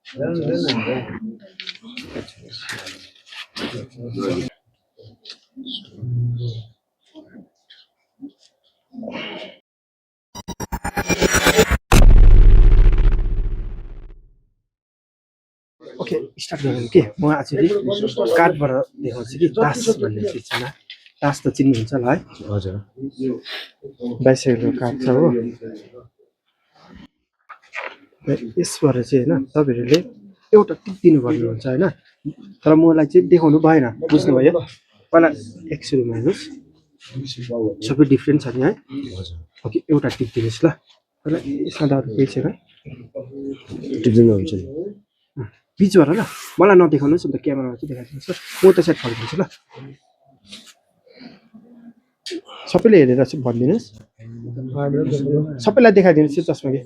okay start गरौँ के म actually कार्डबाट देखाउँछु कि तास भन्ने चिज छ ना तास त चिन्नुहुन्छ होला है हजुर 22 कार्ड छ हो यसबाट चाहिँ हैन तपाईहरुले एउटा टिक दिनुपर्ने हुन्छ हैन तर मलाई चाहिँ देखाउनु भएन बुझ्नुभयो पहिला एक सुरुमा हेर्नुस् सबै डिफरेन्ट छ नि है हजुर ओके एउटा टिक दिनुस् ल तर यसमा त अरु केही छैन टिप्दिनु हुन्छ नि बिचबाट ल मलाई नदेखाउनुस् अन्त क्यामेरामा चाहिँ देखाइदिनुस् ल म त सेट फर्किन्छु ल सबैले हेरेर चाहिँ भनिदिनुस् सबैलाई देखाइदिनुस् जसमा कि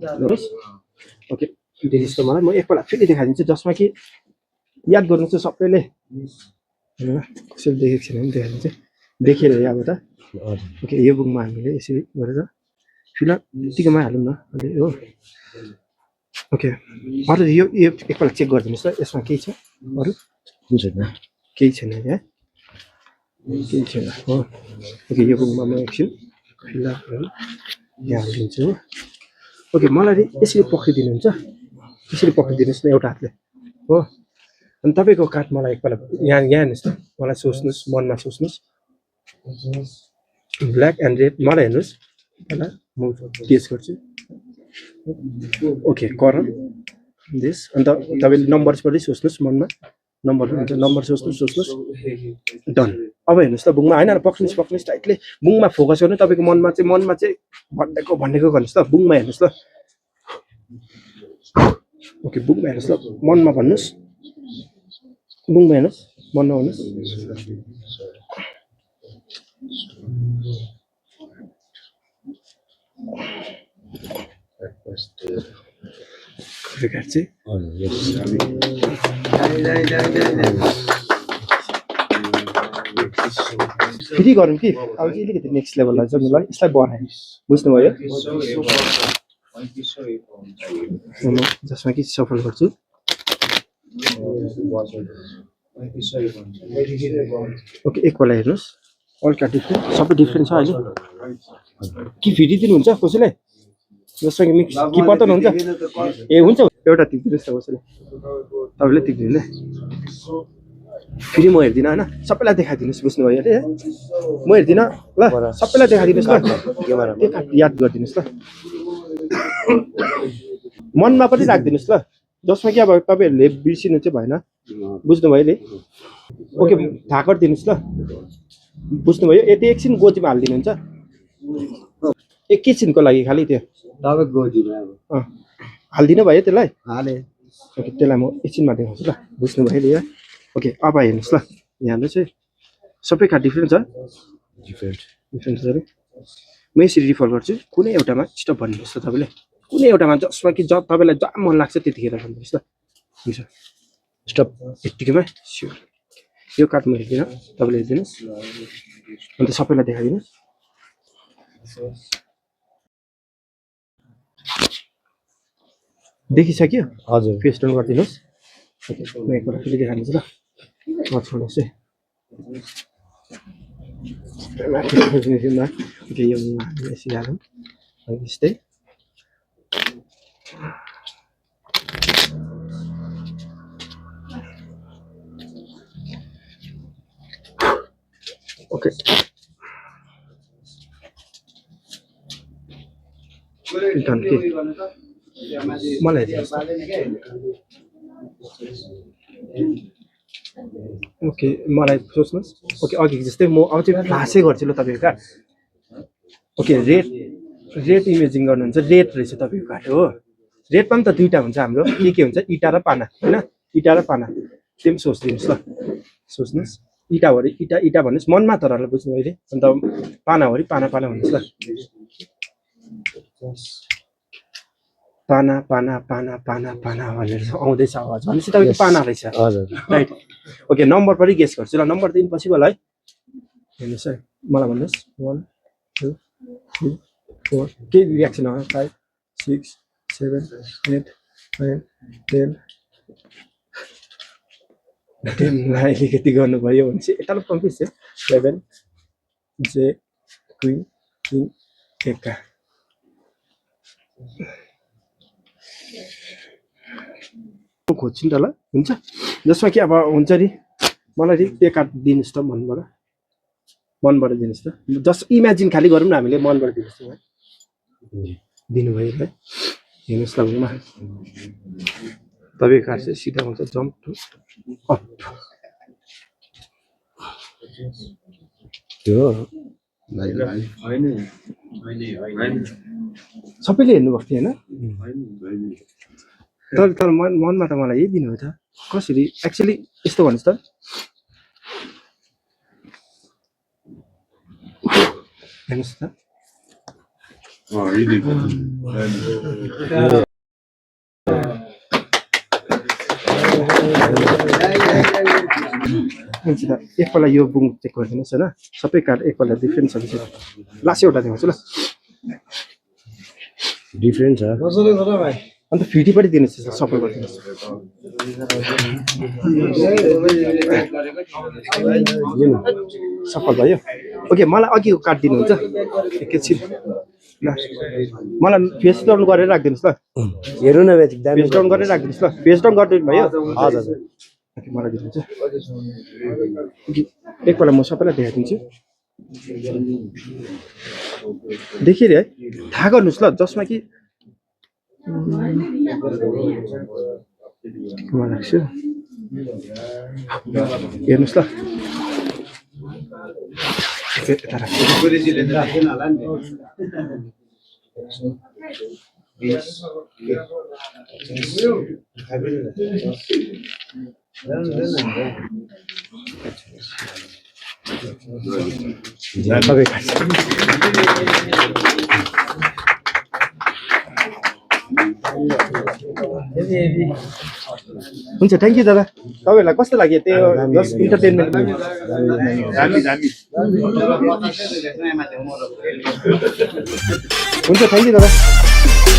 हेर्नुस् ओके दिनुस् त मलाई म एकपल्ट फेरि देखाइदिन्छु जसमा कि याद गर्नु चाहिँ सबैले हैन कसैले देखेको छैन भने देखाइदिन्छु देखेर अब त हजुर ओके यो बुकमा हामीले यसरी गरेर फिलहाल यतिकोमा हालौँ न अलि हो ओके अरू यो यो एकपल्ट चेक गरिदिनुहोस् ल यसमा केही छ अरू हुन्छ नि केही छैन है केही छैन हो ओके यो बुकमा म एकछिन फिलहाल यहाँ हालिदिन्छु हो ओके मलाई यसरी पक्रिदिनुहुन्छ यसरी पक्रिदिनुहोस् न एउटा हातले हो अनि तपाईँको कार्ड मलाई एकपल्ट यहाँ यहाँ हेर्नुहोस् त मलाई सोच्नुहोस् मनमा सोच्नुहोस् ब्ल्याक एन्ड रेड मलाई हेर्नुहोस् पहिला म गेस गर्छु ओके करम दिस अन्त तपाईँले नम्बर्सबाटै सोच्नुहोस् मनमा नम्बर हुन्छ नम्बर सोच्नुहोस् डन अब हेर्नुहोस् त बुङमा होइन पक्रिनुहोस् टाइटले बुङमा फोकस गर्नु तपाईँको मनमा चाहिँ भन्नेको गर्नुहोस् त बुङमा हेर्नुहोस् ल ओके बुङमा हेर्नुहोस् ल मनमा भन्नुहोस् बुङमा हेर्नुहोस् मनमा भन्नुहोस् कार्ड चाहिँ फेरि गरौँ कि अब अलिकति नेक्स्ट लेभललाई चाहिँ मलाई यसलाई बढाएँ बुझ्नुभयो म जसमा कि सफल गर्छु ओके एकपल्ट हेर्नुहोस् अल्का डिफ्रेन्ट सबै डिफ्रेन्ट छ अहिले कि फेरि दिनुहुन्छ कसैले जसमा कि मिक्स कि पत्ता हुन्छ ए हुन्छ एउटा टिक दिनुहोस् न कसैले तपाईँले टिक दिनु फेरि म हेर्दिनँ होइन सबैलाई देखाइदिनुहोस् बुझ्नुभयो अरे म हेर्दिनँ ल सबैलाई देखाइदिनुहोस् ल त्यो कार्ड याद गरिदिनुहोस् ल मनमा पनि राखिदिनुहोस् ल जसमा कि अब तपाईँहरूले बिर्सिनु चाहिँ भएन बुझ्नुभयो नि ओके ढाकट दिनुहोस् ल बुझ्नुभयो यति एकछिन गोजीमा हालिदिनुहुन्छ एकैछिनको लागि खालि त्यो हालिदिनु भयो त्यसलाई ओके त्यसलाई म एकछिनमा देखाउँछु ल बुझ्नुभयो नि ओके अब हेर्नुहोस् ल यहाँ चाहिँ सबै कार्ड डिफ्रेन्ट छ डिफ्रेन्ट छ अरे म यसरी रिफर गर्छु कुनै एउटामा स्टप भन्नुहोस् त तपाईँले कुनै एउटामा जसमा कि तपाईँलाई जहाँ मन लाग्छ त्यतिखेर भन्नुहोस् ल हुन्छ स्टप यत्तिकैमा स्योर यो कार्ड म हेर्दिनँ तपाईँले हेरिदिनुहोस् अन्त सबैलाई देखाइदिनुहोस् देखिसक्यो हजुर फेस टर्न गरिदिनुहोस् ओके म एकपल्ट फेरि देखाइदिन्छु ल छोड्नुहोस् है ओके यो यसरी हालौँ यस्तै ओके डन के मलाई ओके मलाई सोच्नुहोस् ओके अघि जस्तै म अब चाहिँ फ्लासै गर्छु ल तपाईँको कार्ड ओके रेड इमेजिङ गर्नुहुन्छ रेड रहेछ तपाईँको कार्ड हो रेडमा पनि त दुईवटा हुन्छ हाम्रो के हुन्छ इटा र पाना होइन इटा र पाना त्यो पनि सोचिदिनुहोस् ल सोच्नुहोस् इटाभरि इटा भन्नुहोस् मनमा तर बुझ्नु अहिले अन्त पानाभरि पाना भन्नुहोस् ल पाना पाना पाना पाना पाना भनेर आउँदैछ आवाज भनेपछि तपाईँको पाना रहेछ हजुर राइट ओके नम्बर पनि गेस गर्छु ल नम्बर दिन पसिबल है हेर्नुहोस् है मलाई भन्नुहोस् 1 2 3 4 केही रियाक्सन 5 6 7 8 टेनलाई अलिकति गर्नुभयो भने चाहिँ यता कम्प्लिट छ 11 जे क्वीन किङ एका खोज्छु नि त ल हुन्छ जसमा कि अब हुन्छ नि मलाई त्यो कार्ड दिनुहोस् त मनबाट दिनुहोस् त जस्ट इमेजिन खाली गरौँ न हामीले मनबाट दिनुहोस् त दिनुभयो है हेर्नुहोस् न उमा तपाईँको कार्ड चाहिँ सिधा हुन्छ जम्प टु अप त्यो सबैले हेर्नुभएको थियो होइन तर मनमा त मलाई यही दिनुभयो त कसरी एक्चुअली यस्तो भन्नुहोस् त हेर्नुहोस् त हुन्छ त एकपल्ट यो बुङ चेक गरिदिनुहोस् होइन सबै कार्ड एकपल्ट डिफ्रेन्ट छ कि लास्ट एउटा देखाउँछु ल डिफरेन्ट छ अन्त फिटी पनि दिनुहोस् सबै गरिदिनुहोस् सफल भयो ओके मलाई अघिको कार्ड दिनुहुन्छ एकैछिन ल मलाई फेस डाउन गरेर राखिदिनुहोस् ल हेर्नु न फेस डाउन गरेर राखिदिनुहोस् ल फेस डाउन गरिदिनु भयो हजुर ओके मलाई दिनुहुन्छ एकपल्ट म सबैलाई देखाइदिन्छु देखिरे है थाहा गर्नुहोस् ल जसमा कि राख्छु हेर्नुहोस् ल हुन्छ थ्याङ्क यू दादा तपाईँहरूलाई कस्तो लाग्यो त्यो जस्ट इन्टरटेनमेन्ट हुन्छ थ्याङ्क यू दादा